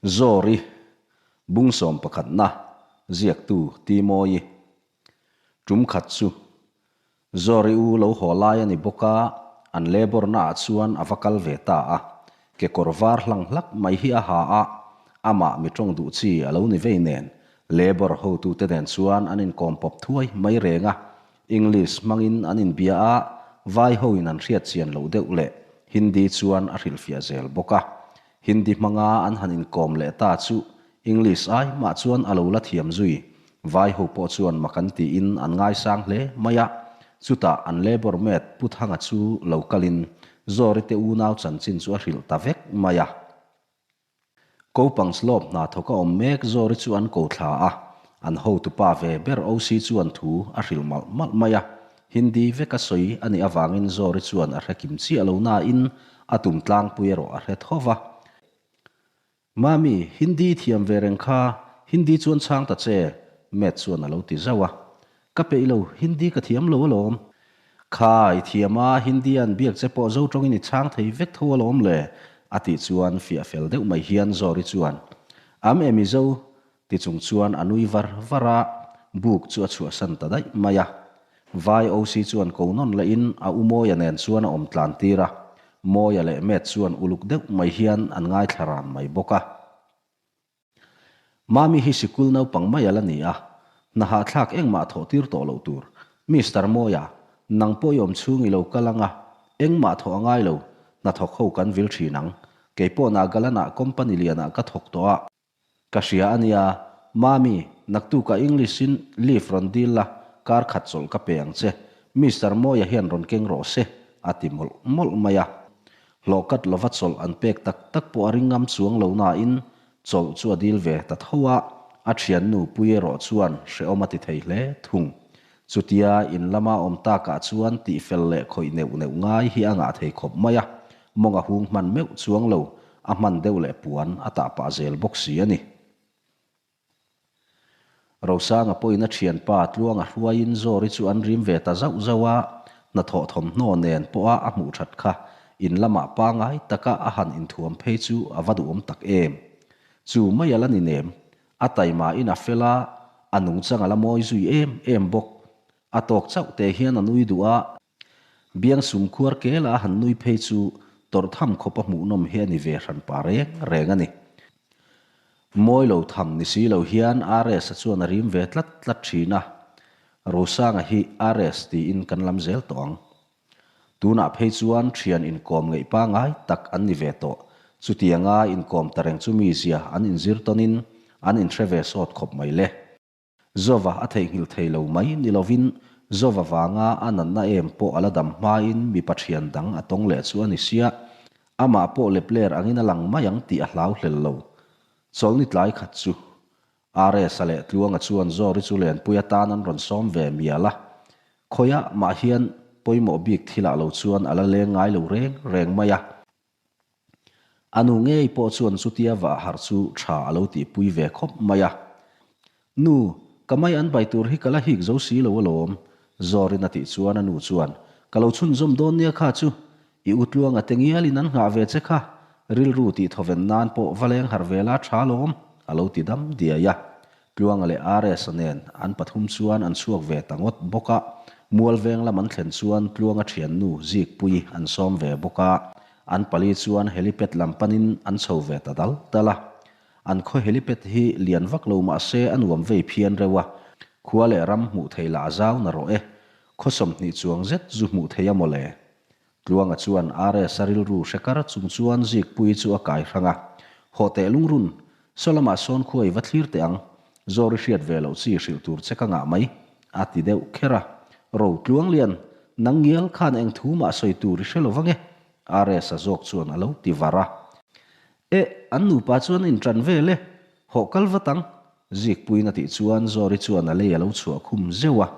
Zawri, Bung sawmpakhatna, ziaktu Timoyi. Tum khat chu Zawri u lo haw lai a ni bawk a, an labour naah chuan a va kal ve ta a. Kekawr var hlang hlak mai hi a ha a, amah mi tawng duh chi a lo ni vei nen, labour hotute nen chuan an inkawm pawp thuai mai reng a. English hmangin an inbia a, vai hoin an hriat chian loh deuh leh Hindi chuan a hrilhfiah zel bawk a. Hindi hmanga an han inkawm leh ta chu English ai mah chuan a lo la thiam zui. Vai ho pawh chuan mak an tiin an ngaisang hle mai a. Chutah an labour mate Pu Thanga chu lo kalin Zawri te unau chanchin chu a hrilh ta vek mai a. Kopang slope hna thawk a awm mek Zawri chu an ko thla a, an hotupa ve ber OC chuan thu a hrilh malh malh mai a. Hindi veka sawi a nih avangin Zawri chuan a hre kim chiah lo nain a tum tlangpui erawh a hre tho va. Mami, Hindi thiam ve reng kha, Hindi chuan chhang ta che, Matt chuan a lo ti zauh a. Ka peih lo, Hindi ka thiam lo alawm. Kha, i thiam a, Hindi an biak che pawh zo tawngin i chhang thei vek tho alawm le, a tih chuan fiah fel deuh mai hian Zawri chuan, Am e Mizo, ti chung chuan a nui var var a, buk chu a chhuahsan ta daih mai a. Vai OC chuan ko nawn lehin a u Mawia nen chuan a awm tlan tir a, Mawia leh Matt chuan uluk deuh mai hian an ngaithla ran mai bawk a. Mami hi sikul naupang mai a la ni a, hna hahthlak engmah thawh tir tawh loh tur. Mister Mawia, nang pawh i awm chhung i lo kal ang a, engmah thawh a ngai lo, hna thawk ho kan vil thin ang. Kei pawh Nagaland-ah company lianah ka thawk tawh a. Ka hria a nia, Mami, naktukah English-in leave rawn dil la, kar khat chawlh ka pe ang che. Mister Mawia hian rawn keng rawh se, a ti mawlh mawlh mai a. Hlawhkat lova chawlh an pek tak tak pawh a ring ngam chuang lo nain chawlh chu a dil ve ta tho a, a thiannu pui erawh chuan hrehawm a ti thei hle thung. Chutia in lama awm takah chuan tihfel leh khawih neuh neuh ngai hi a ngah thei khawp mai a, mawng a hung hman meuh chuang lo, a hman deuh leh puan a tah pah zel bawk si a ni. Rosanga pawhin a thianpa Tluanga hruaiin Zawri chu an rim ve ta zauh zauh a, hnathawh thawmhnaw nen pawha a hmuh that kha in lamah pangai taka a han inthuam phei chu a va duhawm tak em. Chu mai a la ni nem, a taima in a fel a, a nungchang a la mawi zui em em bawk. A tawk chauh te hian a nui duh a, biang sum khuar kela a han nui phei chu tawrh tham khawpa hmuhnawm hi a ni ve hran pa reng reng a ni. Mawi lo tham ni si lo hian RS-a chuan a rim ve tlat tlat thin a, Rosanga hi RS tiin kan lam zel tawh ang. Tunah phei chuan thian inkawm ngeih pangai tak an ni ve tawh. Chutianga inkawm ta reng chu mizia an inzir tawnin an inhre ve sawt khawp mai le. Zova a theihnghilh thei lo mai ni lovin Zova vanga a natna em pawh a la dam hmain mipa thian dang a tawng leh chu a ni sia. Amah pawh lepler angin a lang mai ang tih a hlau hlel lo. Chawlhni tlai khat chu RS-a leh Tluanga chuan Zawri chu Lenpui atan an rawn sawm ve mial a. Khawiah mah hian pawimawh bik thilah lo chuan a la leng ngai lo reng reng mai a. A nu ngei pawh chuan chutia vah harh chu tha a lo tihpui ve khawp mai a. Nu, ka mai an bai tur hi ka la hik zo si lo alawm, Zawrin a tih chuan a nu chuan, Ka lo chhunzawm dawn nia kha chu, I u Tluanga te ngialin an nghah ve che kha, rilru tih thawven nan pawh va leng harh ve la tha lawm, a lo ti dam diai a. Tluanga leh RS-a nen an pathum chuan an chhuak ve ta ngawt bawk a. Mualveng lam an thlen chuan Tluanga thiannu Zikpui an sawm ve bawk a. An pali chuan helipad lam panin an chho ve ta dal dal a. An khaw helipad hi lian vak lo mah se a nuam vei phian reuh a. Khua leh ram hmuh thei lah a zau na rawh e. Khaw 20 chuang zet zu hmuh thei a mawle. Tluanga chuan RS a rilru hre kar chung chuan Zikpuii chu a kai hrang a. Haw teh lungrun, saw lamah sawn khua i va thlir teh ang, Zawri hriat ve loh chi hrilh tur che ka ngah mai, a ti deuh kher a. Ro Tluanglian, nang ngial khan eng thu mah sawi tur i hre lo vang e, RS a zawk chuan a lo ti var a. Eh, an nupa chuan in ṭan vel e, hawh kal vat ang, Zikpuiin a tih chuan Zawri chuan a lei a lo chhuah khum zeuh a.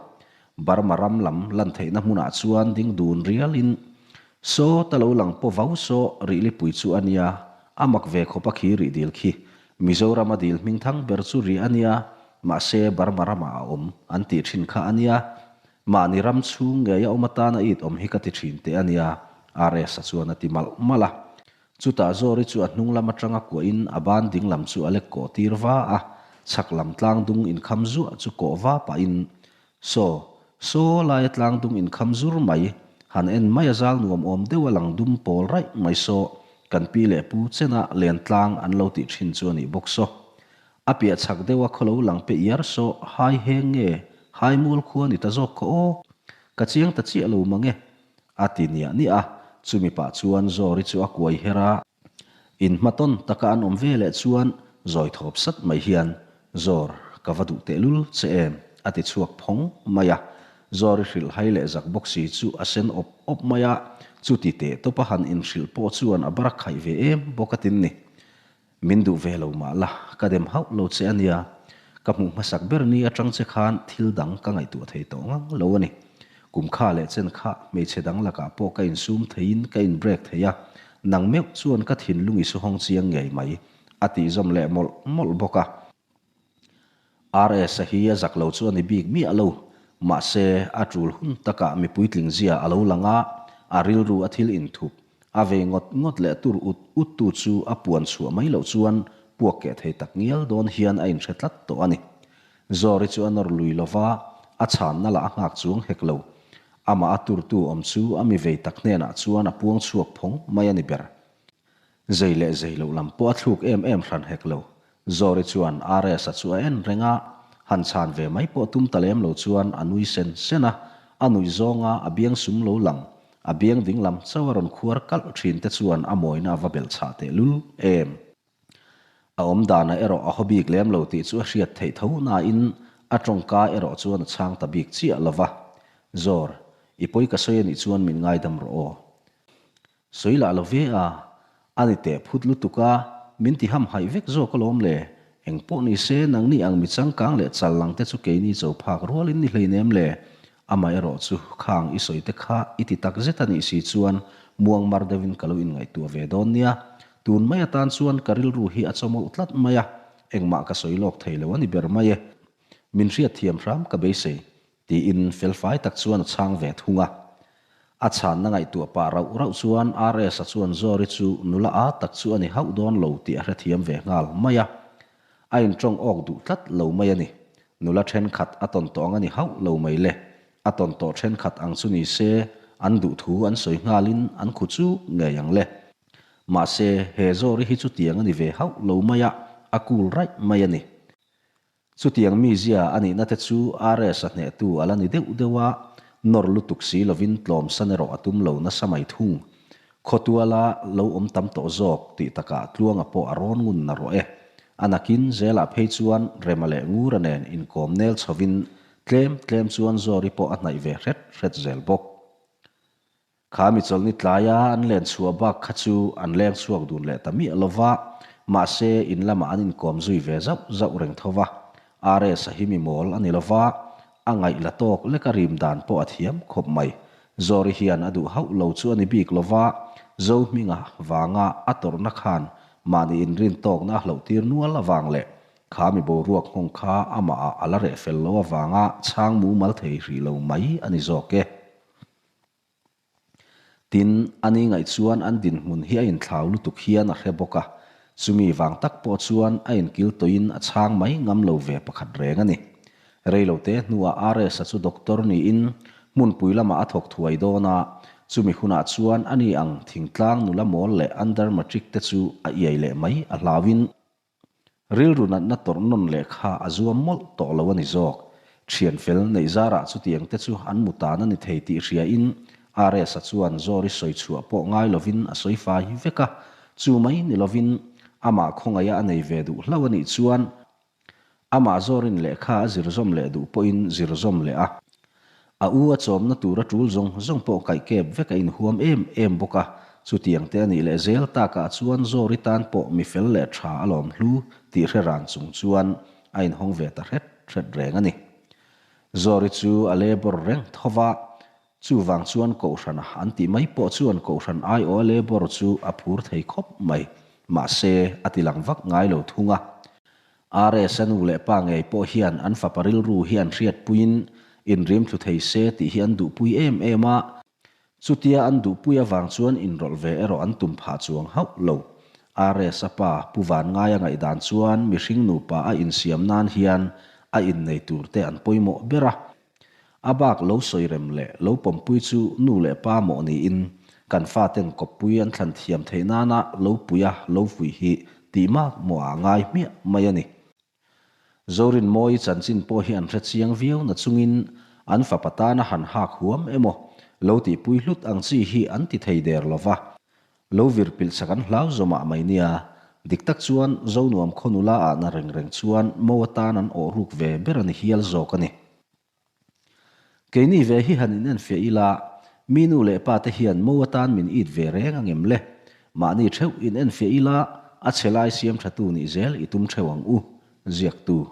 Burma ram lam lan theihna hmunah chuan ding dun rialin, Saw ta lo lang paw vau saw rihlipui chu a nia, a mak ve khawp a khi rih dil khi. Mizoram a dil hming thang ber chu rih a nia, mahse Burma ramah a awm an tih thin kha a nia. Mahni ram chhung ngei a awm atan a it awm hi ka ti thin teh a nia, RS-a chuan a ti malh malh a. Chutah Zawri chu a hnung lam atanga kuahin a ban ding lam chu a lek kawh tir va a, chhak lam tlang dung inkham zuah chu kawh va pahin, Saw, saw laia tlang dung inkham zur mai, han en mai a zal nuam awm deuh a lang dum pawl raih mai saw, kan pi leh pu chena len tlang an lo tih thin chu a nih bawk saw. A piah chhak deuh a khawlo lang pe iar saw hai heng nge, hai mual khua ni ta zawk khaw aw. Ka chiang ta chiah lo mang e. A ti niah niah a, chumi pah chuan Zawri chu a kuai her a. Inhmatawn taka an awm ve leh chuan zawi thawp sat mai hian, Zawr, ka va duh tehlul che em? a ti chhuak phawng mai a. Zawri hrilh hai leh zak bawk si chu a sen awp awp mai a, chuti teh tawpa han inhrilh pawh chuan a barak khaih ve em bawk a tin ni. Min duh ve lo mah la, ka dem hauh lo che a nia. Ka hmuh hmasak ber ni atang che khan thil dang ka ngaihtuah thei tawh ngang lo a ni. Kum kha leh chen kha hmeichhe dang lakah pawh ka insum theiin ka inbreak thei a, nang meuh chuan ka thinlung i suhawng chiang ngei mai, a tih zawm leh mawlh mawlh bawk a. RS-a hi a zak lo chu a ni bik miah lo. Mahse, a tul hun takah mi puitling zia a lo lang a, a rilru a thil inthup, a vei ngawt ngawt leh tur ut ut tu chu a puan chhuah mai loh chuan puak keh thei tak ngial dawn hian a inhre tlat tawh a ni. Zawri chu a nawr lui lo va, a chhanna lah a nghak chuang hek lo. Amah a turtu awm chu a mi vei tak hnenah chuan a puang chhuak phawng mai a ni ber. Zei leh zei loh lam pawh a thluk em em hran hek lo. Zawri chuan RS-a chu a en reng a, han chhan ve mai pawh tum ta lem lo chuan a nui sen sen a, a nuih zawnga a biang sum lo lang, a biang ding lam chauh a rawn khuar kalh thin te chuan a mawina a va belh chhah teh lul em. A awm danah erawh a haw bik lem lo tih chu a hriat theih tho nain a tawngka erawh chuan a chhang ta bik chiah lo va. Zawr, i pawi ka sawi a nih chuan min ngaidam rawh aw. Sawi lah lo ve a, a ni teh phut lutuk a, min ti ham haih vek zawk alawm le. Eng pawh ni se, nangni ang mi changkang leh chal lang te chu keini cho phak rualin ni hleinem le. Amah erawh chu khang i sawi te kha i ti tak zet a nih si chuan muang mar deuhin ka lo inngaihtuah ve dawn nia. Tun mai atan chuan ka rilru hi a chawmawlh tlat mai a, engmah ka sawi lawk thei lo a ni ber mai e. Min hriatthiam hram ka beisei. Tiin felfai tak chuan a chhang ve thung a. A chhanna ngaihtuah pah rauh rauh chuan RS-a chuan Zawri chu nula a tak chu a ni hauh dawn lo tih a hrethiam ve nghal mai a. A intawng awk duh tlat lo mai a ni. Nula thenkhat a tawn tawh ang a ni hauh lo mai le. A tawn tawh thenkhat ang chu ni se, an duh thu an sawi nghalin an khu chuk ngei ang le. Mahse, he Zawri hi chutiang a ni ve hauh lo mai a, a cool raih mai a ni. Chutiang mizia a nihna te chu RS-a hnehtu a la ni deuh deuh a, nawr lutuk si lovin tlawmsan erawh a tum lo nasa mai thung. Khawtuala lo awm tam tawh zawk tih takah Tluanga pawh a rawn ngun na rawh e. A nakin zelah phei chuan Rema leh Ngura nen inkawm nel chhovin tlem tlem chuan Zawri pawh a hnaih ve hret hret zel bawk. Kha mi chawlhni tlaia an len chhuah bak kha chu an leng chhuak dun leh ta miah lo va, mahse in lamah an inkawm zui ve zauh zauh reng tho va. RS-a hi mi mawl a ni lo va, a ngaih la tawk leka rim dan pawh a thiam khawp mai. Zawri hian a duh hauh lo chu a ni bik lo va, Zohminga vanga a tawrhna khan mahni inrin tawkna a hlohtir nual avang leh kha mi boruak nghawng kha amahah a la reh fel lo avanga chhang mumal thei hrih lo mai a ni zawk e. Tin, a ni ngaih chuan an dinhmun hi a inthlau lutuk hian a hre bawk a, chumi vang tak pawh chuan a inkil tawhin a chhang mai ngam lo ve pakhat reng a ni. Reilote hnuah RS-a chu doctor niin hmunpui lamah a thawk thuai dawn a, chumi hunah chuan a ni ang thingtlang nula mawl leh under matric te chu a iai leh mai a hlauin, Rilru natna tawrh nawn leh kha a zuam mawlh tawh lo a ni zawk. Thian fel neih zarah chutiang te chu an mu tan a ni thei tih hriain RS-a chuan Zawri sawi chhuah pawh ngai lovin a sawi fai vek a, chu mai ni lovin amah khawngaih a a nei ve duh hlauh a nih chuan amah Zawrin lehkha a zir zawm leh duh pawhin zir zawm leh a. A u a chawmna tur a tul zawng zawng pawh kaih kep vek a inhuam em em bawk a, chutiang te a nih leh zel takah chuan Zawri tan pawh mi fel leh tha a lawm hlu tih hre ran chung chuan a inhawng ve ta hret hret reng a ni. Zawri chu a labour reng tho va, chuvang chuan Kohhrana an tih mai pawh chuan Kohhran aiawha labour chu a phur thei khawp mai, mahse a ti lang vak ngai lo thung a. RS-a nu leh pa ngei pawh hian an fapa rilru hi an hriatpuiin inrim thlu thei se tih hi an duhpui em em a. Chutia an duhpui avang chuan inrawlh ve erawh an tum phah chuang hauh lo. RS-a pa Pu Vanngaia ngaihdan chuan mihring nupa a insiam nan hian a innei turte an pawimawh ber a. A bak lo sawi rem leh lo pawmpui chu nu leh pa mawh niin kan faten kawppui an thlan thiam theih nana lo puia lo vui hi tih mak mawhah a ngai hmiah mai a ni. Zorinmawii chanchin pawh hi an hre chiang viau na chungin an fapa tana han hak huam emaw lo tihpui hlut ang chi hi an ti thei der lo va. Lo vir pilh chak an hlau zawmah mai nia. Dik tak chuan Zonuam khaw nula ah na reng reng chuan mo atan an awh ruk ve ber a ni hial zawk a ni. Keini ve hi han inenfiah ila, mi nu leh pa te hian mo atan min it ve reng angem le? Mahni theuh inenfiah ila, a chhe lai siam thatu nih zel i tum theuh ang u, ziaktu.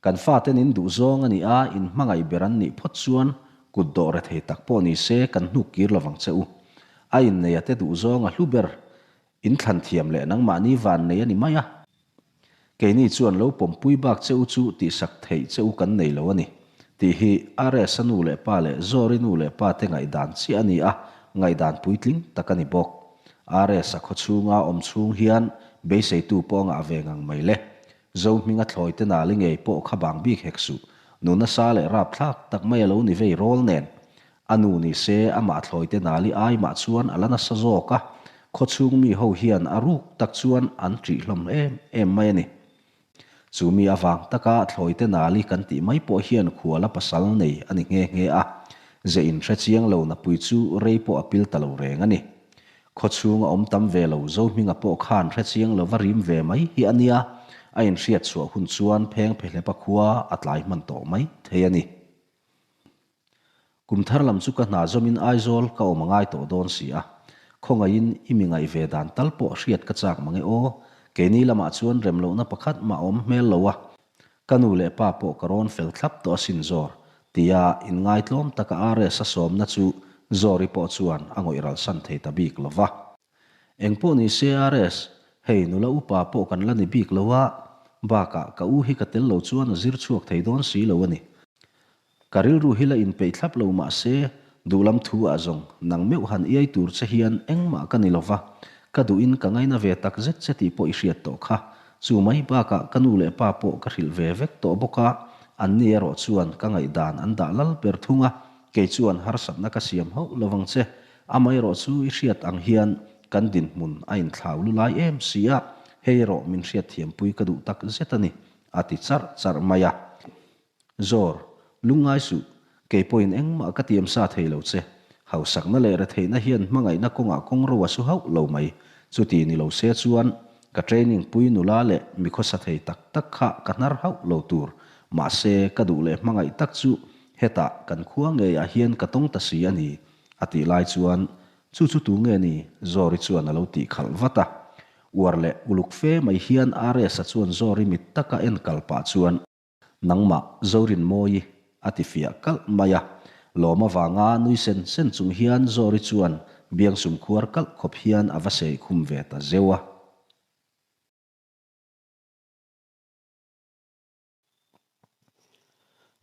Kan faten in duh zawng a nih a, in hmangaih ber an nih phawt chuan kut dawh rethei tak pawh ni se kan hnuk kir lovang che u. A inneia te duh zawng a hlu ber, in thlan thiam leh nangmahni vannei a ni mai a. Keini chuan lo pawmpui bak che u chu tihsak theih che u kan nei lo a ni, tih hi RS-a nu leh pa leh Zawri nu leh pa te ngaihdan chiah a ni a, ngaihdan puitling tak a ni bawk. RS-a khawchhunga awm chhung hian beiseitu pawh a ngah ve ngang mai le. Zohminga thlawi te nali ngei pawh kha bang bik hek suh, nu nasa leh rapthlak tak mai a lo ni vei rawl nen. A nu ni se amah thlawi te nali ai mah chuan a la nasa zawk a, khawchhung mi ho hian a ruk tak chuan an ṭih hlawm em em mai a ni. Chu mi avang taka thlawi te nali kan tih mai pawh hian khuala pasal nei a ni nghe nghe a, ze inhre chiang lo napui chu rei pawh a pil ta lo reng a ni. Khawchhung a awm tam ve lo Zohminga pawh khan hre chiang lova rim ve mai hi a nia, a inhriat chhuah hun chuan pheng phehlepa khua a tlai hman tawh mai thei a ni. Kum thar lam chu ka hna zawmin Aizawl ka awm a ngai tawh dawn si a, khawngaihin i mi ngaih ve dan tal pawh hriat ka chak mange aw, keini lamah chuan rem lohna pakhat mah a awm hmel lo a, ka nu leh pa pawh ka rawn fel thlap tawh asin Zawr, tia inngaitlawm taka RS a sawmna chu Zawri pawh chuan a ngawih ralsan thei ta bik lo va. Engpawh ni se RS, hei nula upa pawh kan la ni bik lo a, bakah ka u hi ka tel lo chuan a zir chhuak thei dawn si lo a ni. Ka rilru hi la inpeih thlap lo mah se, duhlam thu ah zawng nang meuh han iai tur che hian engmah ka ni lova, ka duhin ka ngaina ve tak zet che tih pawh i hriat tawh kha. Chu mai bakah ka nu leh pa pawh ka hrilh ve vek tawh bawk a, anni erawh chuan ka ngaihdan an dah lal ber thung a, kei chuan harsatna ka siam hauh lovang che. Amaherawh chu i hriat ang hian kan dinhmun a inthlau lu lai em si a, hei erawh min hriatthiampui ka duh tak zet a ni, a ti charh charh mai a. Zawr, lungngai suh, kei pawhin engmah ka tiam sa thei lo che. Hausakna leh retheihna hian hmangaihna kawngah kawng ro a su hauh lo mai. Chuti ni lo se chuan ka training pui nula leh mi khawsa thei tak tak kha ka hnar hauh lo tur. Mahse, ka duh leh hmangaih tak chu hetah kan khua ngeiah hian ka tawng ta si a ni, a tih lai chuan chu chu tu nge ni? Zawri chuan a lo tih khalh vat a. Uar leh uluk fe mai hian RS-a chuan Zawri mit taka en kal pah chuan, Nangmah Zorinmawii a ti fiah kalh mai a. Lawm avanga nui sen sen chung hian Zawri chuan biangsum khuar kalh khawp hian a va sei khum ve ta zeuh a.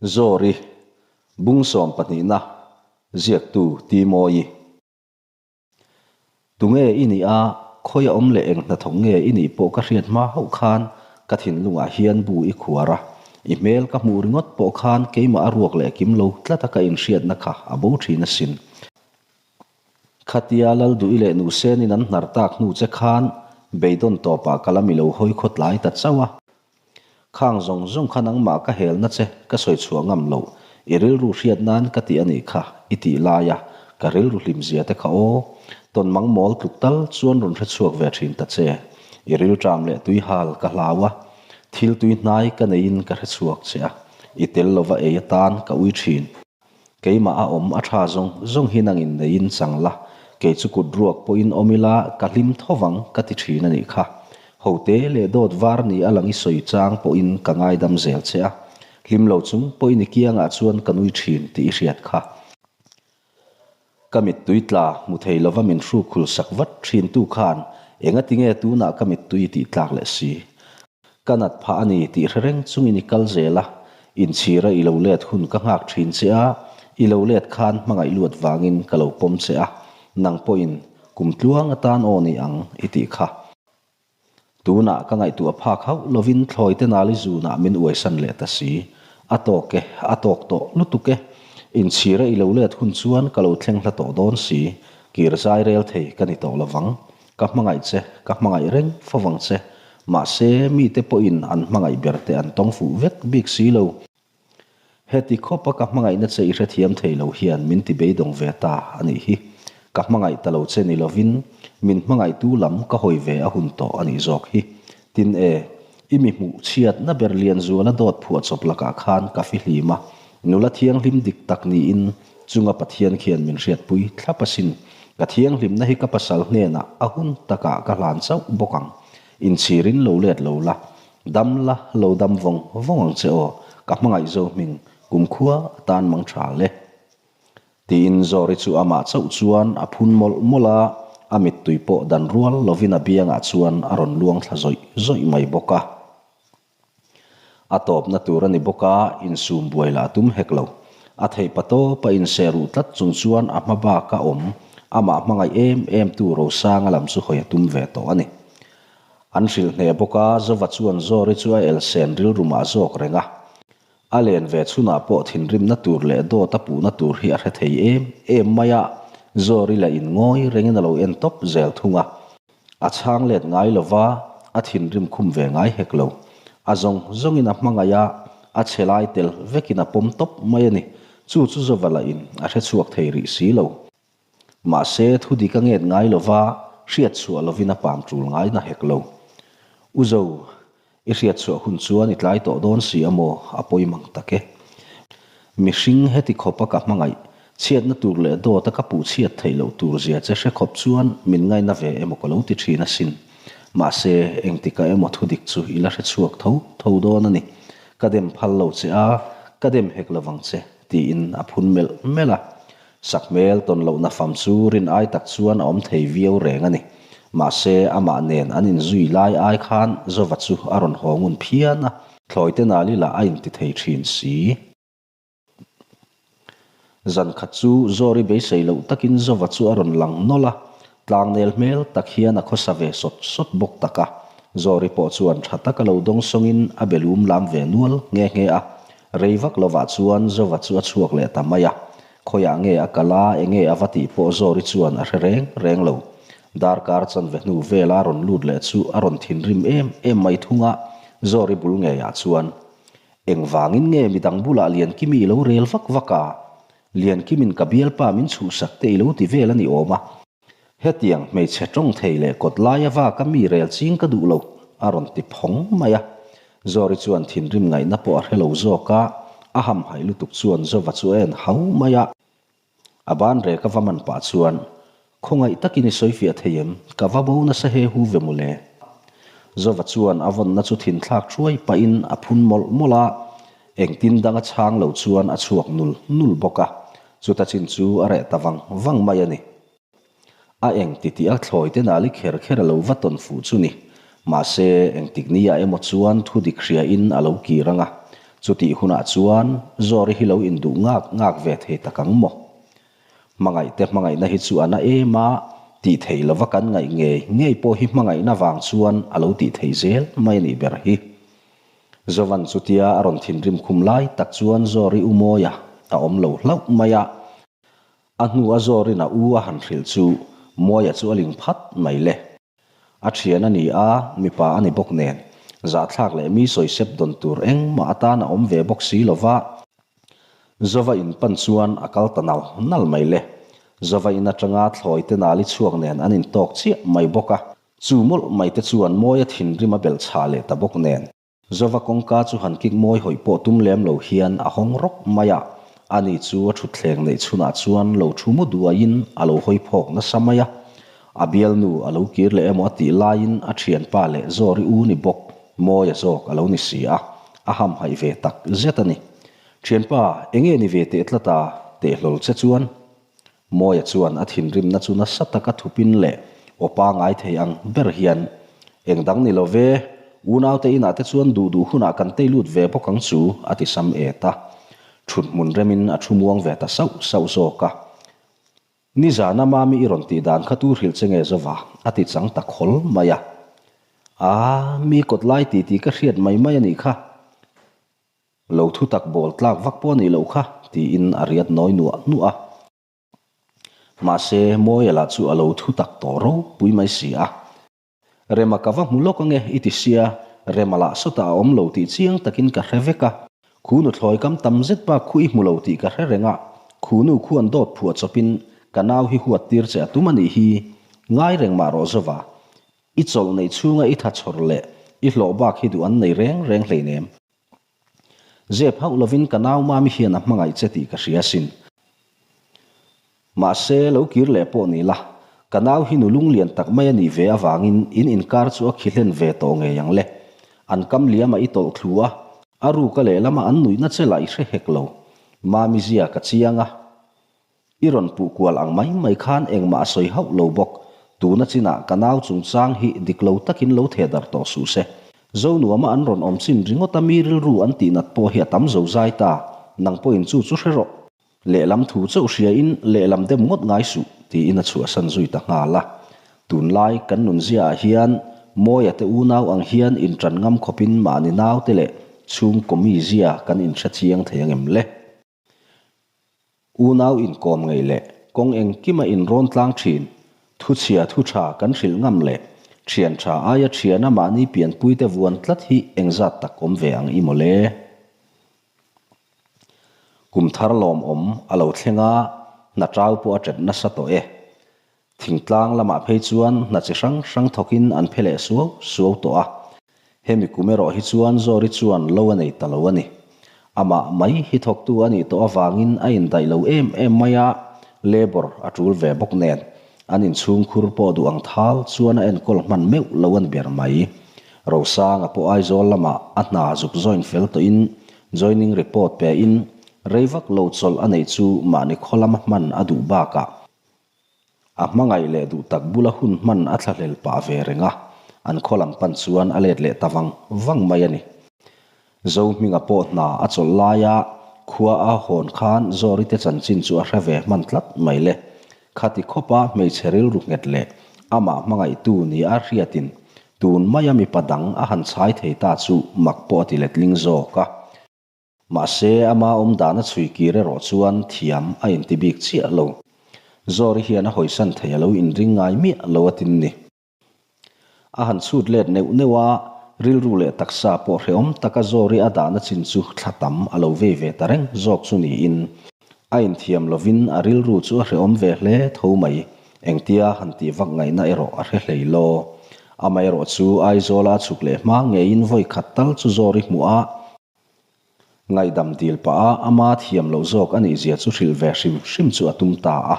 Zawri, Bung sawmpahnihna, ziaktu Timawii. Tunge i nih a, khawi a awm leh eng hnathawk nge i nih pawh ka hriat hma hauh khan ka thinlungah hian bu i khuar a, i hmel ka hmuh ringawt pawh khan keimah a ruak leh kim lo tlat a ka inhriatna kha a bo thin asin. Khatia Lalduhi leh Nuhsenin an hnar tak hnu che khan beidawn tawpah ka la mi lo hawi khawtlai ta chauh a. Khang zawng zawng kha nangmah ka helna che ka sawi chhuah ngam loh, i rilru hriat nan ka ti a nih kha i tih laia ka rilru hlim zia te kha aw. Tawn mang mawl tluk tal chuan rawn hre chhuak ve thin ta che. I rilṭam leh tui hal ka hlau a, thil tui hnai ka neiin ka hre chhuak che a, i tel lova ei atan ka ui thin. Keimah a awm a tha zawng zawng hi nangin neiin chang la, kei chu kut ruak pawhin awm ila ka hlim tho vang ka ti thin a nih kha. Hote leh dawt var ni a lang i sawi chang pawhin ka ngaidam zel che a, hlim lo chung pawhin i kiangah chuan ka nui thin tih i hriat kha. Ka mittui tla hmu thei lova min hruk khul sak vat thin tu khan engati nge tunah ka mittui i tih tlak leh si? Ka nat phah a ni tih hre reng chungin i kal zel a, inchhira i lo let hun ka nghak thin che a, I lo let khan hmangaih luat vangin ka lo pawm che a, nang pawhin kum tluang atan aw ni ang i tih kha. Tunah ka ngaihtuah phak hauh lovin thlawi te nali zunah min uaisan leh ta si. A tawk e, a tawk tawh lutuk e. Inchhira i lo let hun chuan ka lo thleng hla tawh dawn si. Kir zai rel thei ka ni tawh lovang. Ka hmangaih che, ka hmangaih reng fo vang che. Mahse, mite pawhin an hmangaih ber te an tawng fuh vek bik si lo. Heti khawpa ka hmangaihna che i hrethiam thei lo hian min ti beidawng ve ta a nih hi. Ka hmangaih ta lo che ni lovin, min hmangaihtu lam ka hawi ve a hun tawh a nih zawk hi. Tin e, i mi hmuh chhiatna ber Lianzuala dawt phuahchawp lakah khan ka fihlim a, nula thianghlim dik tak niin chunga Pathian khian min hriatpui thlap asin. Ka thianghlimna hi ka pasal hnenah a hun takah ka hlan chauh bawk ang. Inchhirin lo let lo la, dam la lo dam vawng vawng ang che aw, ka hmangaih zo hming kumkhua atan mang tha le. Tiin Zawri chu amah chauh chuan a phun mawlh mawlh a, a mittui pawh dan rual lovin a biangah chuan a rawn luang thla zawih zawih mai bawk a. A tawpna tur a ni bawk a, insum buai lah a tum hek lo. A theih pa tawpa inseh ruh tlat chung chuan a hma baka awm, amah hmangaih em em tu Rosanga lam chu hawi a tum ve tawh a ni. An hrilh hneh bawk a, Zova chuan Zawri chu a elsen rilrumah zawk reng a. A len ve chhunah pawh thinrimna tur leh dawt a puhna tur hi a hre thei em em mai a, Zawri lah in ngawi rengin a lo en tawp zel thung a. A chhang let ngai lova, a thinrim khum ve ngai hek lo. A zawng zawngin a hmangaih a, a chhe lai tel vekin a pawm tawp mai a ni. Chu chu Zova lah in a hre chhuak thei rih si lo. Mahse, thu dik a nget ngai lova, hriat chhuah lovin a pam tul ngai na hek lo. U Zo, I hriat chhuah hun chuan i tlai tawh dawn si a maw? A pawi mang tak e. Mihring heti khawpa ka hmangaih, chhiatna tur leh dawta ka puh chhiat theih loh tur zia che hre khawp chuan min ngaina ve emaw ka lo ti thin asin. Mahse, engtikah emaw thudik chu i la hre chhuak tho tho dawn a ni. Ka dem phal lo che a, ka dem hek lovang che, tiin a phun melh melh a. Sakhmel tawn lohna fam chu rin ai tak chuan a awm thei viau reng a ni. Mahse, amah nen an inzui lai ai khan Zova chu a rawn haw ngun phian a. Thlawite nali lah a inti thei thin si. Zan khat chu Zawri beisei loh takin Zova chu a rawn lang nawlh a, tlangnel hmel tak hian a khawsa ve sawt sawt bawk tak a. Zawri pawh chuan tha taka lo dawngsawngin a be lum lam ve nual nghe nghe a. Rei vak lovah chuan Zova chu a chhuak leh ta mai a. Khawiah nge a kal a, enge a va tih pawh Zawri chuan a hre reng reng lo. Darkar chanve hnu vela rawn lut leh chu a rawn thinrim em em mai thung a, Zawri bul ngeiah chuan, Engvangin nge midang bulah Liankimi i lo rel vak vak a? Liankimin ka bialpa min chhuhsak te i lo ti vel a ni awm a. Hetiang hmeichhe tawng thei leh kawt laia vaka mi rel ching ka duh lo, a rawn ti phawng mai a. Zawri chuan thinrim ngaihna pawh a hre lo zawk a, a hamhaih lutuk chuan Zova chu a en hau mai a. A ban rek a va man pah chuan, Khawngaih takin i sawifiah thei em? Ka va bo nasa he hu ve mawle. Zova chuan a vawnna chu thinthlak thuai pahin a phun mawlh mawlh a, engtin danga chhang lo chuan a chhuak nul nul bawk a. Chuta chin chu a reh ta vang vang mai a ni. A eng ti tih a thlawi te nali kher kher a lo va tawn fuh chu ni. Mahse, engtik ni ah emaw chuan thu dik hria in a lo kir ang a. Chutih hunah chuan Zawri hi lo induh ngak ngak ve thei tak ang maw? Hmangaih te hmangaihna hi chu a na em a, tih theih lova kan ngaih ngei ngei pawh hi hmangaihna vang chuan a lo tih theih zel mai a nih ber hi. Zovan chutia a rawn thinrim khum lai tak chuan Zawri u Mawia a awm lo hlauh mai a. A hnu a Zawrin a u a han hrilh chu Mawia chu a ling phat mai le. A thian a ni a, mipa a ni bawk nen. Zahthlak leh mi sawisep dawn tur engmah atan a awm ve bawk si lo va. Zova in pan chuan a kal ta nal nal mai le. Zova in atanga thlawi te nali chhuak nen an intawk chiah mai bawk a. Chu mawlh mai te chuan Mawia thinrim a belh chhah leh ta bawk nen. Zova kawngka chu han kik mawi hawih pawh tum lem lo hian a hawng rawk mai a, ani chu a thutthleng neih chhunah chuan lo thu mu duaiin a lo hawi phawk nasa mai a. A bialnu a lo kir leh emaw a tih laiin a thianpa leh Zawri u ni bawk Mawia zawk a lo ni si a, a hamhaih ve tak zet a ni. Thianpa, enge ni ve teh tlat a? Teh hlawl che chuan. Mawia chuan a thinrimna chu nasa taka thupin leh aw pangai thei ang ber hian, Eng dang ni lo ve, unaute inah te chuan duh duh hunah kan tei lut ve bawk ang chu, a ti sam et a. Ṭhut hmun remin a ṭhu muang ve ta sauh sauh zawk a. Nizana Mami i rawn tih dan kha tu hrilh che nge Zova? a ti chang ta khawl mai a. Aa, mi kawt lai ti tih ka hriat mai mai a nih kha. Lo thu tak bawl tlak vak pawh a nih loh kha, tiin a riat nawi nuah nuah a. Mahse, Mawia lah chu a lo thu tak tawh ropui mai si a. Rema ka va hmu lawk ange i ti sia, Rema lah sawtah a awm lo tih chiang takin ka hre vek a. Khu nuthlawi kam tam zet bak khu i hmu lo tih ka hre reng a, khu nu khuan dawt phuah chawpin ka nau hi huat tir che a tum a nih hi. Ngai reng mah rawh Zova. I chawlh neih chhunga i tha chhawr leh i hlawh bak hi duh an nei reng reng hleinem. Zep hauh lovin ka nau mami hian a hmangaih che tih ka hria asin. Mahse, lo kir leh pawh ni la, ka nau hi nu lunglian tak mai a nih ve avangin in inkar chu a khi hlen ve tawh ngei ang le. An kam liamah i tawlh thlu a, a ruka lehlama an nuihna che lah i hre hek lo. Mami zia ka chiang a. I rawn puh kual ang mai mai khan engmah a sawi hauh lo bawk. Tuna chinah ka nau chungchang hi dik lo takin lo theh darh tawh suh se. Zonuama an rawn awm chin ringawta mi rilru an tihnat pawh hi a tam zo zai ta. Nang pawhin chu chu hre rawh. Lehlam thu chauh hriain lehlam dem ngawt ngai suh, tiin a chhuahsan zui ta nghal a. Tunlai kan nunziaah hian Mawia te unau ang hian inṭan ngam khawpin mahni naute leh chhungkaw mizia kan inhre chiang thei angem le? Unau inkawm ngei leh kawng engkima inrawn tlang thin, thuchhia thu tha kan hrilh ngam leh thian tha aia thiana mahni pianpuite vuan tlat hi engzat tak awm ve ang i maw le? Kum thar lawmawm a lo thleng a, hna tau pawh a ṭet nasa tawh e. Thingtlang lamah phei chuan hna chi hrang hrang thawkin an phe leh suau suau tawh a. Hemi kum erawh hi chuan Zawri chuan lo a nei ta lo a ni. Amah mai hi thawktu a nih tawh avangin a indaih lo em em mai a, labour a tul ve bawk nen an inchhungkhur pawh duh ang thal chuan a enkawl hman meuh lo a ni ber mai. Rosanga pawh Aizawl lamah a hna zuk join fel tawhin joining report pein rei vak lo chawlh a neih chu mahni khaw lama hman a duh bakah A hmangaih leh duh tak bula hun hman a thlahlel pah ve reng a, an khaw lam pan chuan a let leh ta vang vang mai a ni. Zohminga pawh hna a chawlh laia khua a hawn khan Zawri te chanchin chu a hre ve hman tlat mai le. Khati khawpa hmeichhe rilru nghet leh amah hmangaihtu ni a hriatin tun maia mipa dang a han chhai thei ta chu mak pawh a ti letling zawk a. Mahse, ama awm dan a chhui kir erawh chuan thiam a inti bik chiah lo. Zawri hian a hawisan thei a lo inring ngai miah lo a tin ni. A han chhut let neuh neuh a, rilru leh taksa pawh hrehawm taka Zawri a dahna chin chu thla tam a lo vei ve ta reng zawk chu niin a inthiam lovin a rilru chu a hrehawm ve hle tho mai. Engtia han tih vak ngaihna erawh a hre hlei lo. Amaherawh chu Aizawla a chhuk leh hma ngeiin vawi khat tal chu Zawri hmuh a, Ngaihdam dil pah a ama thiam loh zawk a nih zia chu hrilh ve hrim hrim chu a tum ta a.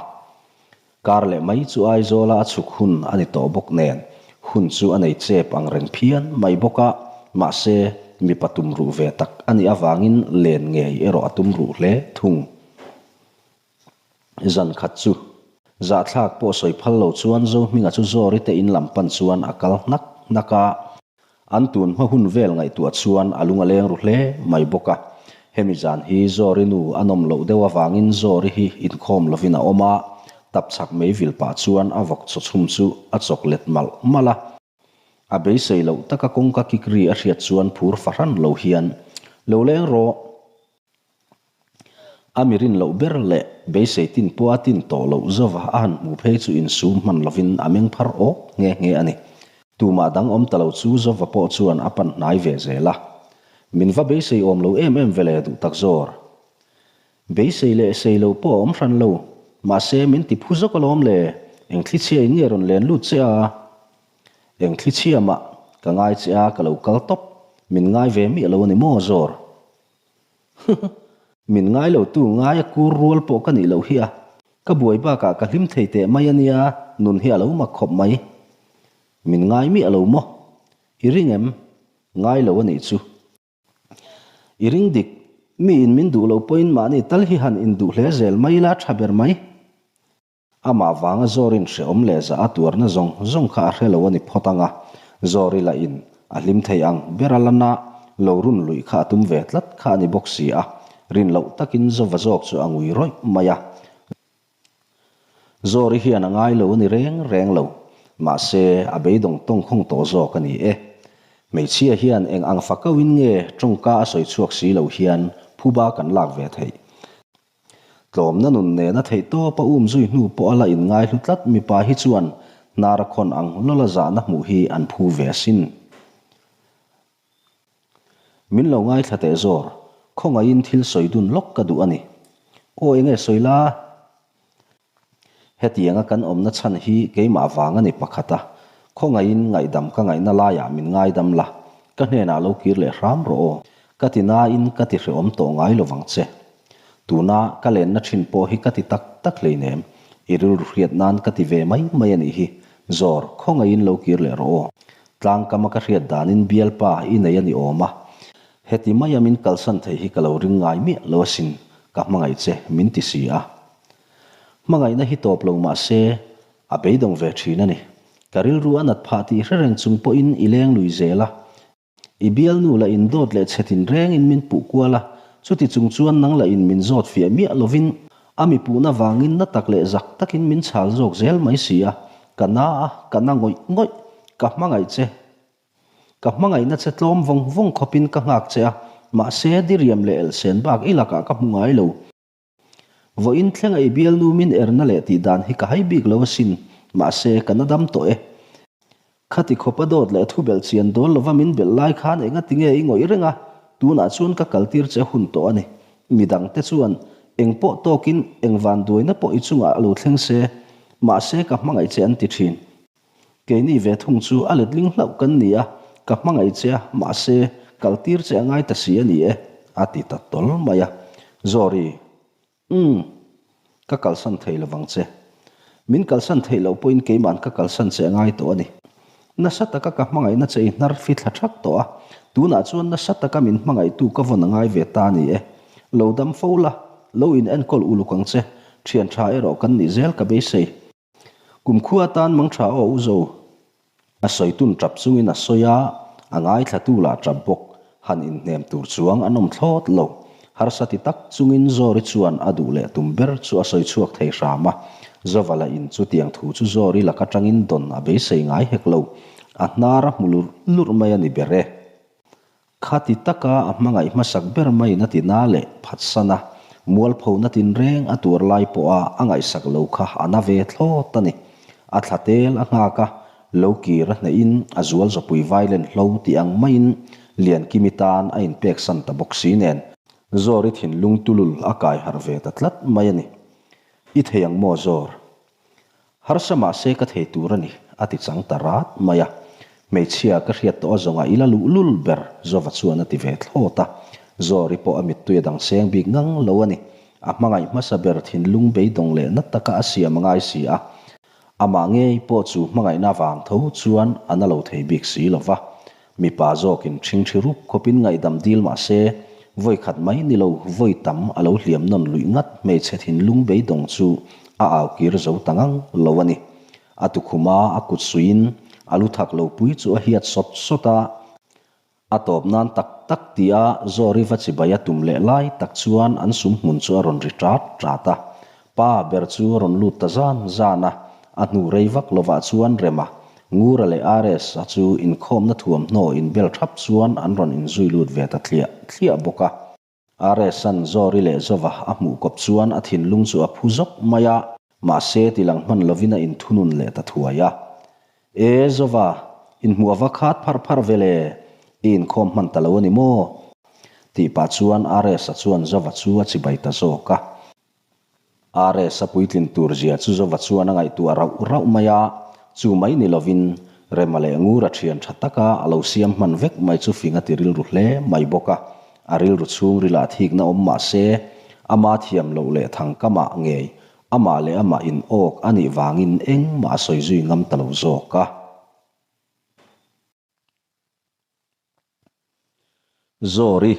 Kar leh mai chu Aizawla a chhuk hun a ni tawh bawk nen, hun chu a nei chep ang reng phian mai bawk a, mahse mipa tum ruh ve tak a nih avangin len ngei erawh a tum ruh hle thung. Zan khat chu zahthlak pawh sawi phal lo chuan Zohminga chu Zawri te in lam pan chuan a kal hnak hnak a. An tun hma hun vel ngaihtuah chuan a lung a leng ru hle mai bawk a. Hemi zan hi Zawri nu a nawm loh deuh avangin Zawri hi inkhawm lovin a awm a, tap chak mei vil pah chuan a vawk chaw chhum chu a chawk let malh malh a. A beisei loh taka kawngka kik ri a hriat chuan phur fahran lo hian, Lo leng rawh! A mi rin loh ber leh beisei tin pawh a tin tawh loh zova a han hmu phei chu insum hman lovin a meng phar awk nghe nghe a ni. Tumah dang awm ta lo chu zova pawh chuan a pan hnai ve zel a. Min va beisei awm lo em em vele duh tak zawr. Beisei leh sei lo pawh a awm hran lo. Mahse min ti phu zawk alawm le, eng thlichhia in nge rawn len lut che a? Eng thlichhia mah ka ngai che a ka lo kal tawp, min ngai ve miah lo a ni maw zawr? Min ngai lo tu ngai a kur rual pawh ka nih loh hi a, ka buai bakah ka hlim thei teh mai a nia, nun hi a lo mak khawp mai. Min ngai miah lo maw? I ring em? Ngai lo a nih chu. I ring dik, mi in min duh lo pawhin mahni tal hi han induh hle zel mai ila tha ber mai. Amah vanga Zawrin hrehawm leh zah a tuarna zawng zawng kha a hre lo a ni phawt ang a, Zawri lah in a hlim thei ang ber a lana lo run luih kha a tum ve tlat kha a ni bawk si a. Rin loh takin Zova zawk chu a ngui rawih mai a. Zawri hian a ngai lo a ni reng reng lo. Mahse, a beidawng tawngkhawng tawh zawk a ni e. Hmeichhia hian eng ang fakauhin nge tawngka a sawi chhuak si lo hian phuba kan lak ve theih. Tlawmna nun nena theih tawp a um zui hnu pawh a la inngai hlu tlat mipa hi chuan hnar a khawn ang lawla zahna hmuh hi an phu ve asin. Min lo ngaithla teh zawr, khawngaihin thil sawi dun lawk ka duh a ni. Aw enge sawi la? Hetianga kan awmna chhan hi keimah vang a ni pakhat a, khawngaihin ngaihdam ka ngaihna laiah min ngaidam la, ka hnenah lo kir leh hram rawh aw. Ka ti nain ka ti hrehawm tawh ngai lovang che. Tuna ka lenna thin pawh hi ka ti tak tak hleinem, i rilru hriat nan ka ti ve mai mai a nih hi, Zawr, khawngaihin lo kir leh rawh aw. Tlangkama ka hriat danin bialpa i nei a ni awm a, heti maia min kalsan thei hi ka lo ring ngai miah lo asin, ka hmangaih che min ti si a. Hmangaihna hi tawp lo mah se, a beidawng ve thin a ni. Ka rilru a nat phah tih hre reng chung pawhin i leng lui zel a. I bialnu la indawt leh chhe tin rengin min puh kual a, chuti chung chuan nang la in min zawt fiah miah lovin a mi puhna vangin na tak leh zak takin min chhal zawk zel mai si a, ka na a, ka na ngawih ngawih, ka hmangaih che. Ka hmangaihna che tlawm vawng vawng khawpin ka nghak che a, mahse diriam leh elhsen bak i lakah ka hmu ngai lo. Vawiin thlenga i bialnu min erna leh tih dan hi ka hai bik lo asin, mahse ka na dam tawh e. Khati khawp a dawt leh thubelh chian dawl lova min belh lai khan engati nge i ngawih reng a, tunah chuan ka kaltir che hun tawh a ni. Midangte chuan eng pawh tawkin eng vanduaina pawh i chungah a lo thleng se, mahse ka hmangaih che an ti thin. Keini ve thung chu a letling hlauh kan ni a, ka hmangaih che a, mahse, kaltir che a ngai ta si a ni e, a ti ta tawl mai a. Zawri, Umm, ka kalsan thei lovang che. Min kalsan theih loh pawhin keima'n ka kalsan che a ngai tawh a ni. Nasa taka ka hmangaihna che i hnar fi thla thak tawh a, tunah chuan nasa taka min hmangaihtu ka vawn a ngai ve ta a ni e. Lo dam fo la, lo in enkawl uluk ang che, thian tha erawh kan nih zel ka beisei. Kumkhua atan mang tha aw u zo. A sawi tun tap chungin a sawi a, a ngaithlatu lah tap bawk. Han inhnem tur chuang an awm thlawt lo. Harsa ti tak chungin Zawri chuan a duh leh tum ber chu a sawi chhuak thei hram a. Zovala in chutiang thu chu Zawri laka tangin dawn a beisei ngai hek lo. A hnar a hmu lurh lurh mai a ni ber e. Khati taka a hmangaih hmasak ber maiin a ti na leh phatsan a, mualphona tinreng a tuar lai pawha a ngaihsak lo kha a na ve thlawt a ni. A thla tel a nghak a, lo kir a hnehin a zual zawpui vailen hlo tih ang maiin Liankimi tan a inpeksan ta bawk si nen, Zawri thinlung tulul a kai harh ve ta tlat mai a ni. I thei ang maw Zawr? Harsa mahse ka thei tur a ni, a ti chang ta rat mai a. Hmeichhia ka hriat tawh a zawngah i la luh lul ber, Zova chuan a ti ve thlawt a. Zawri pawh a mittui a dang seng bik ngang lo a ni. A hmangaih hmasa ber thinlung beidawng leh na taka a siam a ngai si a. Amah ngei pawh chu hmangaihna vang tho chuan a na lo thei bik si lo va. Mipa zawkin ṭhingṭhi rup khawpin ngaihdam dil mah se, vawi khat mai ni lo vawi tam a lo hliam nawn luih ngat hmeichhe thinlung beidawng chu a au kir zo ta ngang lo a ni. A tukhuma a kut suiin a lu thak lo pui chu a hiat sawt sawt a, a tawp nan tak tak tia Zawri va chibai a tum leh lai tak chuan an sum hmun chu a rawn ri ṭat ṭat a. Pa ber chu a rawn lut ta zan zan a, a hnu rei vak lovah chuan Rema, Ngura leh RS-a chu inkhawmna thuamhnaw inbel thap chuan an rawn inzui lut ve ta thliah thliah bawk a. RS-a'n Zawri leh Zova a hmuh kawp chuan a thinlung chu a phu zawk mai a, mahse tilang hman lovin a inthunun leh ta thuai a. E Zova, inhmuh a va khat phar phar ve le, i inkhawm hman ta lo a ni maw? Tih pah chuan RS-a chuan Zova chu a chibai ta zawk a. RS a puitlin tur zia chu Zova chuan a ngaihtuah rauh rauh mai a, chu mai ni lovin Rema leh Ngura thian tha taka a lo siam hman vek mai chu fing a ti rilru hle mai bawk a, a rilru chhungrilah thikna awm mah se, ama thiam loh leh thangkamah ngei amah leh amah in awk a nih vangin engmah a sawi zui ngam ta lo zawk a. Zawri,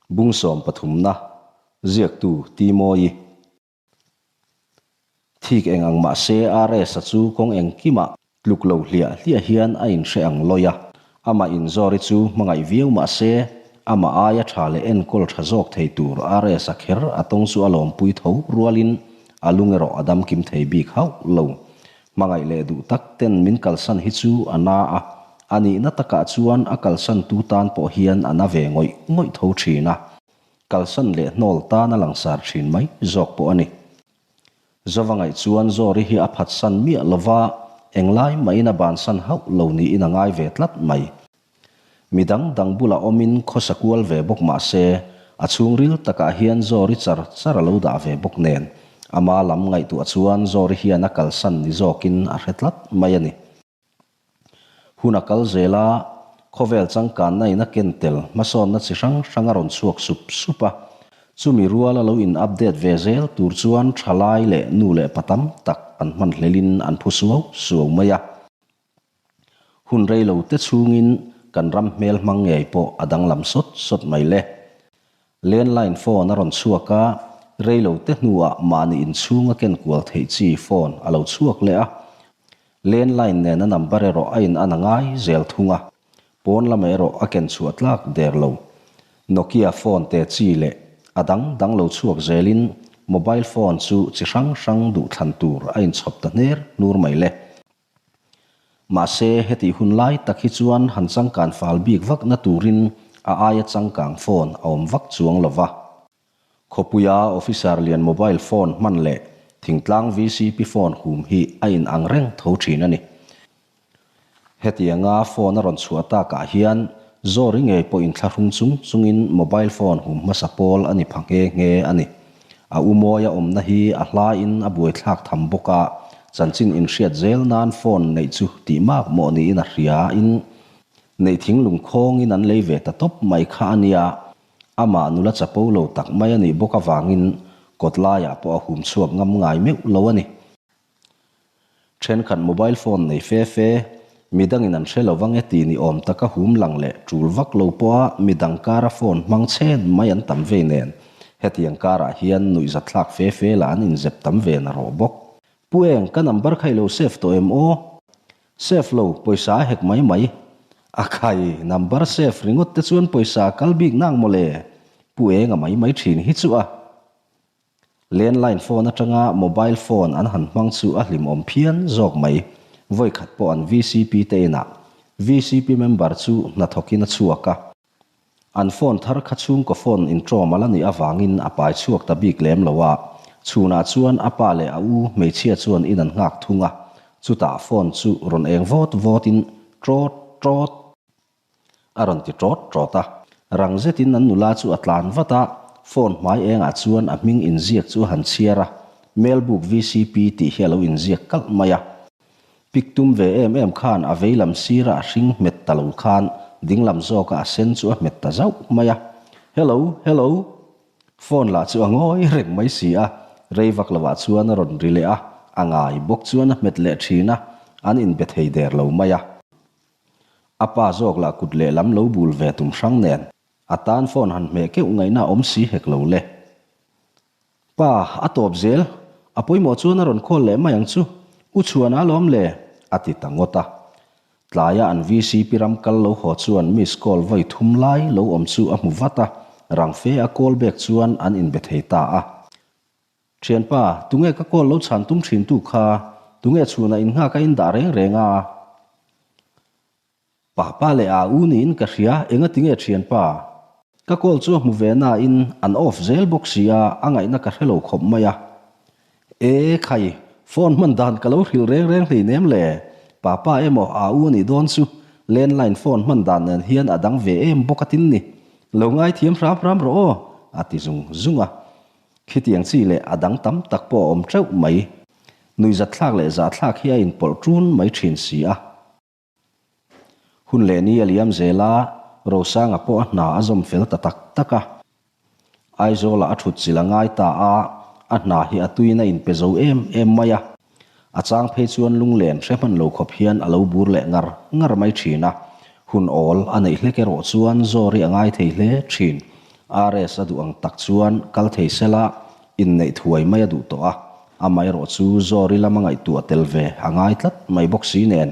Bungsawm pathumna, ziaktu Timoyi. Thik eng ang mah se RS-a chu kawng engkimah tluk lo hliah hliah hian a inhre ang lawi a. Amah in Zawri chu hmangaih viau mah se Amah aia tha leh enkawl tha zawk thei tur RS-a kher a tawng chu a lawmpui tho rualin a lung erawh a dam kim thei bik hauh lo. Hmangaih leh duh tak ten min kalsan hi chu a na a, a nihna takah chuan a kalsan tu tan pawh hian a na ve ngawih ngawih tho thin a, kalsan leh hnawl tan a langsar thin mai zawk pawh a ni. Zova ngaih chuan Zawri hi a phatsan miah lova, englai mahin a bansan hauh lo niin a ngai ve tlat mai. Mi dang dang bulah awmin khawsa kual ve bawk mah se, a chhungril takah hian Zawri char char a lo dah ve bawk nen, ama lam ngaihtuah chuan Zawri hian a kalsan ni zawkin a hre tlat mai a ni. Hun a kal zel a, khawvel changkanna in a ken tel hmasawnna chi hrang hrang a rawn chhuak sup sup a, chumi rual a lo in update ve zel tur chuan thalai leh nu leh pa tam tak an hman hlelin an phu suau suau mai a. Hun rei lo te chhungin kan ram hmel hmang ngei pawh a danglam sawt sawt mai le. Landline phone a rawn chhuak a, rei lo te hnuah mahni inchhung a ken kual theih chi phone a lo chhuak leh a. Landline nena number erawh a in an a ngai zel thung a, pawn lamah erawh a ken chhuah tlak der lo. Nokia phone te chi leh a dang dang lo chhuak zelin mobile phone chu chi hrang hrang duhthlan tur a inchhawp ta hner hnur mai le. Mahse, hetih hun lai tak hi chuan han changkan fal bik vakna turin a aia changkang phone a awm vak chuang lo va. Khawpuia officer lian mobile phone hman leh thingtlang VCP phone hum hi a inang reng tho thin a ni. Hetianga phone a rawn chhuah takah hian Zawri ngei pawh inthlahrung chung chungin mobile phone hum hmasa pawl a ni pha nghe nghe a ni. A u mawia awmna hi a hlain a buaithlak tham bawk a, chanchin inhriat zel nan phone neih chu tih mak mawh niin a hria in neih thinglung khawngin an lei ve ta tawp mai kha a nia, amah nula chapo lo tak mai a nih bawk avangin kawt laiah pawh a hum chhuak ngam ngai meuh lo a ni. Thenkhat mobile phone nei fe fe, midangin an hre lo vang e ti ni awm taka hum lang leh tul vak lo pawha midang kara phone hmang chhen mai an tam vei nen, hetiang karah hian nuihzatthlak fe fe lah an inzep tam ve na rawh bawk. Pu Eng, ka number kha i lo save tawh em aw? Save lo, pawisa a hek mai mai. A khai, number save ringawt te chuan pawisa a kal bik nang mawle? Pu Enga mai mai thin hi chu a. Landline phone atanga mobile phone an han hmang chu a hlimawm phian zawk mai. Vawi khat pawh an vcp te inah vcp member chu hnathawkin a chhuak a. An phone thar kha chhungkaw phone intrawm a la nih avangin a pai chhuak ta bik lem lo a. Chhunah chuan a pa leh a u hmeichhia chuan in an nghak thung a. Chutah phone chu rawn eng vawt vawtin trawt trawt. A rawn ti ṭawt ṭawt a. Rang zetin an nula chu a tlan vat a, phone hmai engah chuan a hming inziak chu a han chhiar a, Melbuk VCP tih hi a lo inziak kalh mai a. Pick tum ve em em khan a veilam sira a hring hmet ta lo khan dinglam zawka a sen chu a hmet ta zauh mai a. Hello, hello. Phone lah chu a ngawi reng mai si a, rei vak lovah chuan a rawn ri leh a, a ngai bawk chuan a hmet leh ṭhin a, an inbe thei der lo mai a. A pa zawk lah kut lehlam lo bul ve tum hrang nen, a tan phone han hmeh keuh ngaihna a awm si hek lo le. Pa, a tawp zel, a pawimawh chuan a rawn call leh mai ang chu, U Chhuana alawm le, a ti ta ngawt a. Tlaia an VCP ram kal lo haw chuan miss call vawi thum lai lo awm chu a hmu vat a, rang fe a call back chuan an inbe thei ta a. Thianpa, tunge ka call lo chhan tum thin tu kha? Tunge chhunah in nghak a in dah reng reng a? Papa leh a u niin ka hria, enga tinge thianpa? Ka call chu a hmu ve na in an off zel bawk si a, a ngaihna ka hre lo khawp mai a. E khai, phone hman dan ka lo hrilh reng reng hleinem le. Papa emaw a u anih dawn chu, landline phone hman dan nen hian a dang ve em bawk a tin ni. Lo ngaithiam hram hram rawh aw, a ti zung zung a. Khitiang chi leh a dang tam tak pawh a awm teuh mai. Nuihzatthlak leh zahthlak hi a inpawlh ṭun mai ṭhin si a. Hun leh ni a liam zel a, Rosanga pawh a hna a zawm fel ta tak tak a. Aizawlah a ṭhut chilh a ngai ta a, a hna hi a tuiin a inpe zo em em mai a. A chang phei chuan lunglen hre hman lo khawp hian a lo bur leh ngar ngar mai thin a, hun awl a neih hlek erawh chuan Zawri a ngai thei hle thin. RS a duh ang tak chuan kal thei sela inneih thuai mai a duh tawh a, amaherawh chu Zawri lama ngaihtuah tel ve a ngai tlat mai bawk si nen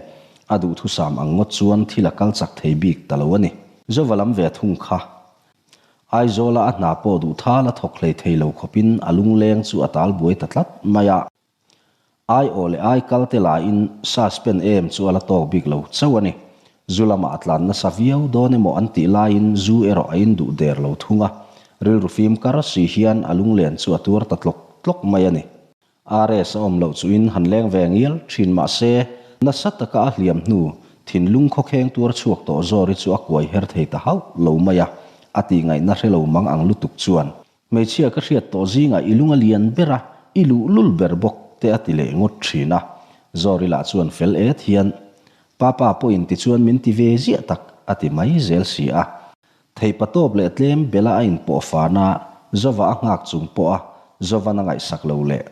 a duhthusam ang ngawt chuan thil a kal chak thei bik ta lo a ni. Zova lam ve thung kha. Aizawla a hna pawh duh thal a thawk hlei thei lo khawpin a lungleng chu a tal buai ta tlat mai a. Ai aw leh ai kal te lahin suspend em chu a la tawk bik lo chauh a ni. Zu lamah a tlan nasa viau dawn emaw an tih laiin zu erawh a induh der lo thung a. Rilru fim kar si hian a lunglen chu a tuar ta tlawk tlawk mai a ni. RS a awm loh chuin han leng ve ngial thin mah se, nasa taka a hliam hnu thinlung khawkheng tuar chhuak tawh Zawri chu a kuai her thei ta hauh lo mai a, a tihngaihna hre lo mang ang lutuk chuan, Hmeichhia ka hriat tawh zingah i lung a lian ber a, i luhlul ber bawk te a ti leh ngawt thin a. Zawri lah chuan fel et hian, Papa pawhin tichuan min ti ve ziah tak a ti mai zel si a. Theihpatawp leh tlem bela a inpawh fan a, Zova a nghak chung pawh a, Zovan a ngaihsak lo leh.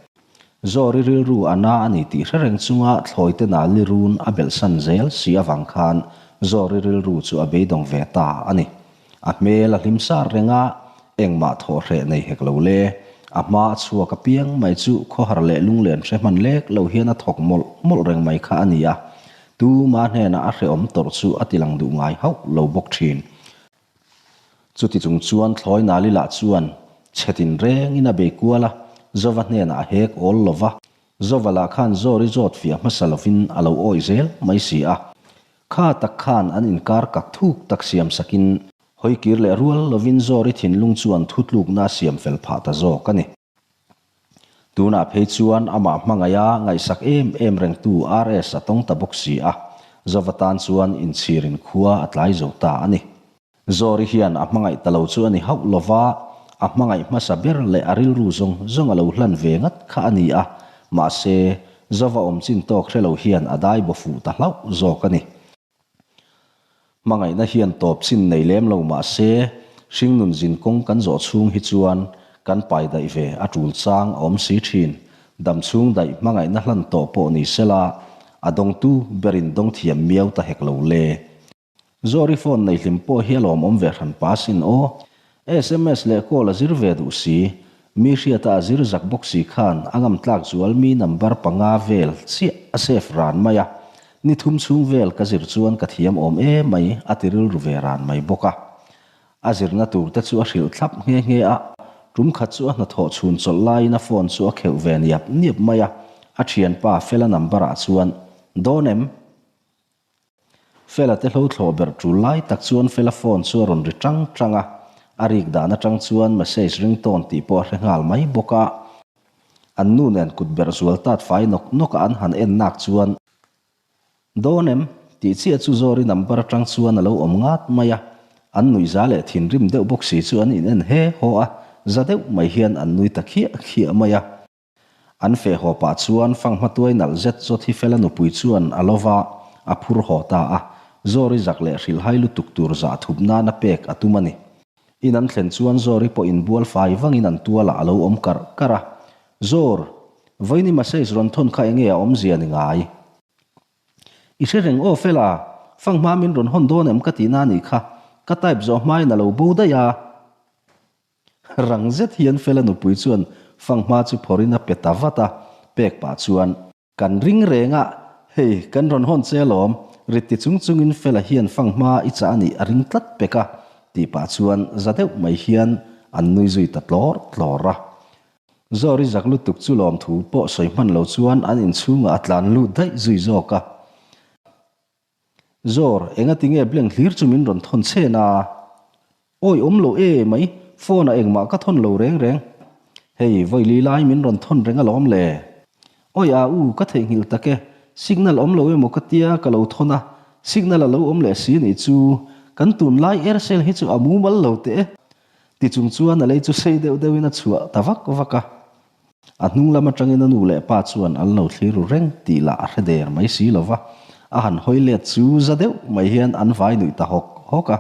Zawri rilru a na a ni tih hre reng chunga thlawite nal li run a belhsan zel si avang khan Zawri rilru chu a beidawng ve ta a ni. A hmel a hlim sar reng a, engmah thawh hreh nei hek lo le. A hma a chhuak apiang mai chu khawhar leh lunglen hre hman lek lo hian a thawk mawlh mawlh reng mai kha a ni a. Tuma hnenah a hrehawm tawrh chu a tilang duh ngai hauh lo bawk thin. Chuti chung chuan thlawi Nali lah chuan chhe tin rengin a bei kual a, Zova hnenah a hek awl lo va. Zova lah khan Zawri zawt fiah hmasa lovin a lo awih zel mai si a. Kha tak khan an inkar kak thuk tak siam sakin hawi kir leh rual lovin Zawri thinlung chuan thutlukna a siam fel phah ta zawk a ni. Tunah phei chuan amah hmangaiha ngaihsak em em rengtu RS a tawng ta bawk si a, Zova tan chuan inchhirin khua a tlai zo ta a ni. Zawri hian a hmangaih ta lo chu a ni hauh lova, a hmangaih hmasa ber leh a rilru zawng zawng a lo hlan ve ngat kha a ni a, mahse, Zova awm chin tawk hre lo hian a dai baw fuh ta hlauh zawk a ni. Hmangaihna hian tawp chin nei lem lo mah se, hringnun zin kawng kan zawh chhung hi chuan kan pai daih ve a tul chang a awm si thin. Dam chhung daih hmangaihna hlan tawh pawh ni sela, a dawngtu berin dawng thiam miau ta hek lo le. Zawri phone nei hlim pawh hi a lawmawm ve hran pa sin aw. Sms leh call a zir ve duh si. Mi hriata a zir zak bawk si khan a ngam tlak zual mi number panga vel chiah a save ran mai a. Ni thum chhung vel ka zir chuan ka thiam awm e mai a ti rilru ve ran mai bawk a. A zirna tur te chu a hrilh thlap nghe nghe a. Tum khat chu a hnathawh chhun chawlh laiin a phone chu a kheuh ve niap niap mai a. A thianpa Fela number ah chuan, Dawn em? Fela te hlo thlawh ber tul lai tak chuan Fela phone chu a rawn ri tang tang a, a rik dan atang chuan message ringtone tih pawh a hre nghal mai bawk a. An nu nen kut berh zual tat fai nawk nawk a an han en nak chuan, Dawn em? tih chiah chu Zawri number atang chuan a lo awm ngat mai a, an nuihza leh thinrim deuh bawk si chu an in en he haw a, za deuh mai hian an nui ta khiah khiah mai a. An feh haw pah chuan fanghma tuai nalh zet zawt hi Fela nupui chuan a lo va, a phur haw ta a. Zawri zak leh hrilhhai lutuk tur zah thup nana pek a tum a ni. In an thlen chuan Zawri pawh inbual fai vangin an tualah a lo awm karh karh a. Zawr, vawiin i message rawn thawn kha enge a awmzia ni ngai? I hre reng aw Fela, fanghma min rawn hawn dawn em ka tihna a nih kha, ka type zawh hmain a lo bo daih a. Rang zet hian Fela nupui chuan fanghma chu phawrhin a pe ta vat a, pek pah chuan, Kan ring reng a, hei kan rawn hawn che alawm, rit ti chung chungin Fela hian fanghma i chah a nih a ring tlat pek a, tih pah chuan za deuh mai hian an nui zui ta tlawr tlawr a. Zawri zak lutuk chu lawmthu pawh sawi hman lo chuan an inchhungah a tlan lut daih zui zawk a. Zawr, engati nge blank hlir chu min rawn thawn chhen a? Awi awm lo e mai, phone ah engmah ka thawn lo reng reng. Hei, vawi li lai min rawn thawn reng alawm le. Awi a u, ka theihnghilh tak e, signal awm lo emaw ka tia ka lo thawn a, signal a lo awm leh si nih chu, kan tunlai Aircel hi chu a mumal lo teh e. Ti chung chuan a lei chu sei deuh deuhin a chhuah ta vak vak a. A hnung lam atangin a nu leh pa chuan an lo thlir ru reng tih lah a hre der mai si lo va, a han hawi let chu za deuh mai hian an vai nuih ta hawk hawk a.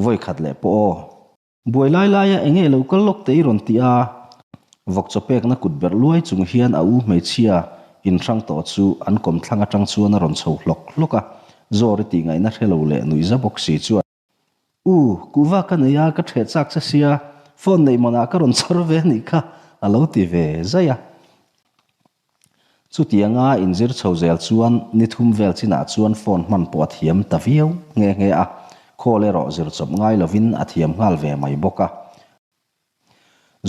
Vawi khat leh pawh aw. Buai lai laia enge lo kal lawk te i rawn ti a? Vawk chaw pekna kut berh luai chung hian a u hmeichhia inhrang tawh chu an kawmthlang atang chuan a rawn chho hlawk hlawk a, Zawri tih ngaihna hre lo leh nuih za bawk si chuan. U, kuhva ka nei a, ka ṭheh chak che sia, phone neih manah ka rawn chhar ve anih kha, a lo ti ve zaih a. Chutianga inzir chho zel chuan ni thum vel chinah chuan phone hman pawh a thiam ta viau nghe nghe a. Khawl erawh zir chawp ngai lovin a thiam nghal ve mai bawk a.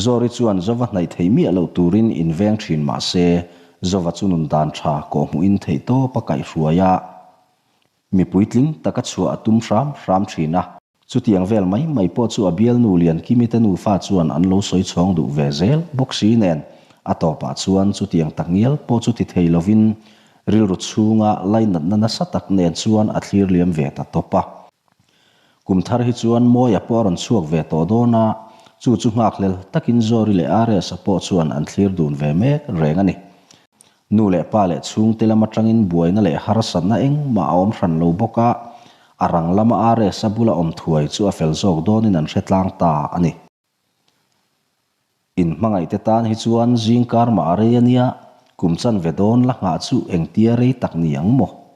Zawri chuan Zova hnaih theih miah loh turin inveng thin mah se, Zova chu nun dan tha kawhhmuhin theihtawp a kaihhruai a, mi puitling taka chhuah a tum hram hram thin a. Chutiang vel mai mai pawh chu a bialnu Liankimi te nufa chuan an lo sawi chhawng duh ve zel bawk si nen, a tawpah chuan chutiang tak ngial pawh chu ti thei lovin rilru chhunga lainatna nasa tak nen chuan a thlir liam ve ta tawp a. Kum thar hi chuan Mawia pawh a rawn chhuak ve tawh dawn a, chu chu nghakhlel takin Zawri leh RS-a pawh chuan an thlir dun ve mek reng a ni. Nu leh pa leh chhungte lam atangin buaina leh harsatna engmah a awm hran lo bawk a, a rang lama RS-a bula awm thuai chu a fel zawk dawnin an hre tlang ta a ni. Inhmangaihte tan hi chuan zingkar mah a rei a nia, kum chanve dawn la nghah chu engtia rei tak ni ang maw?